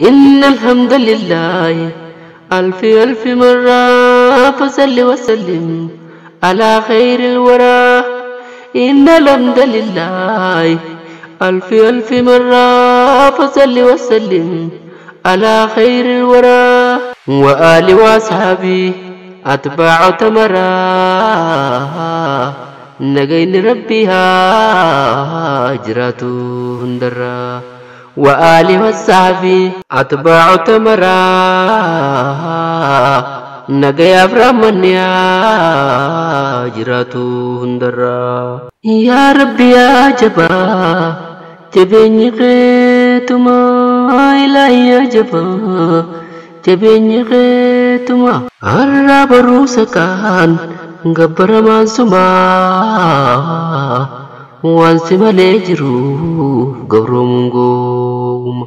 إن الحمد لله ألف ألف مرة، فصل وسلم على خير الورى. إن الحمد لله ألف ألف مرة، فصل وسلم على خير الورى وآل وأصحابي أتباع تمرا. نجين ربها هجرته هندرا وآل والصحابي أتباع تمرا. نجي أفرمنيا هجرته هندرا. يا ربي يا جبا جبيني خيتما، إلهي يا جبا جبيني خيتما. الرب روسكان gabbaramaan sumaa, waan si malee jiruuf gabroomuun gooma.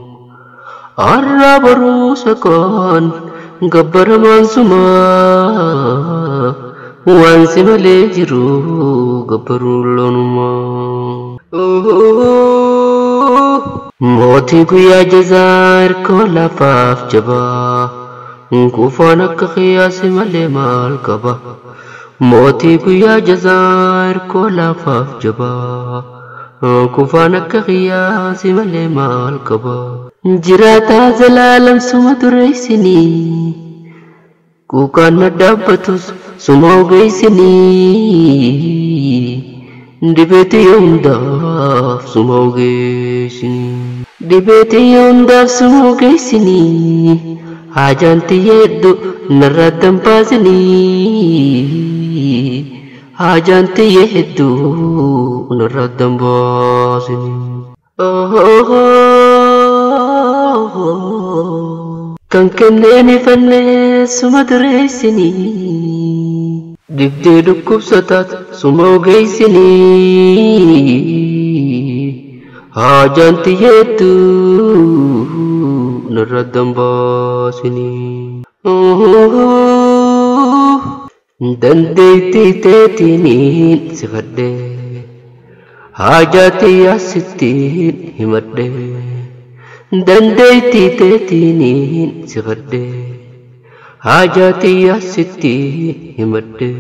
Har'a baruusa kaan gabbaramaan sumaa, waan si malee jiruuf gabbaruun loonuma. Mootii guyyaa jazaa hirkoo lafaaf jabaa, kufaan akka qiyaasi malee maal qaba? Mootii guyyaa jazaa hirkoo lafaaf jabaa, kufaan akka qiyaasi malee maal qaba? Jiraataa zalaalam suma dureessinii, kuukaan na dhaabbatus suma ogeessinii, dhibeetii hundaaf suma ogeessinii, dhibeetii hundaaf suma ogeessinii, haajaan xiyyeeddu narraa dambaasinii, haajaan xiyye hedduu narraa dambaasinii. Kan kenneen ifannee suma dureessinii, dhibdee dhukkubsataat suma ogeessinii, haajaan xiyyeeddu narraa dambaasinii. Dandeettii teetiniin sifadhe, haajaa xiyyaa sittiin himadhe. Dandeettii teetiniin sifadhe, haajaa xiyyaa sittiin himadhe.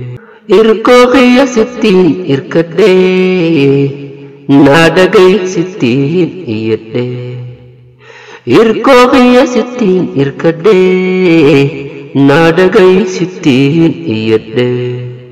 Irkoo kiyya sittiin irkadhe, naa dhaga'i sittiin iyyadhe. Irkoo kiyya sittiin irkadhe, naa dhaga'i sittiin iyyadhe.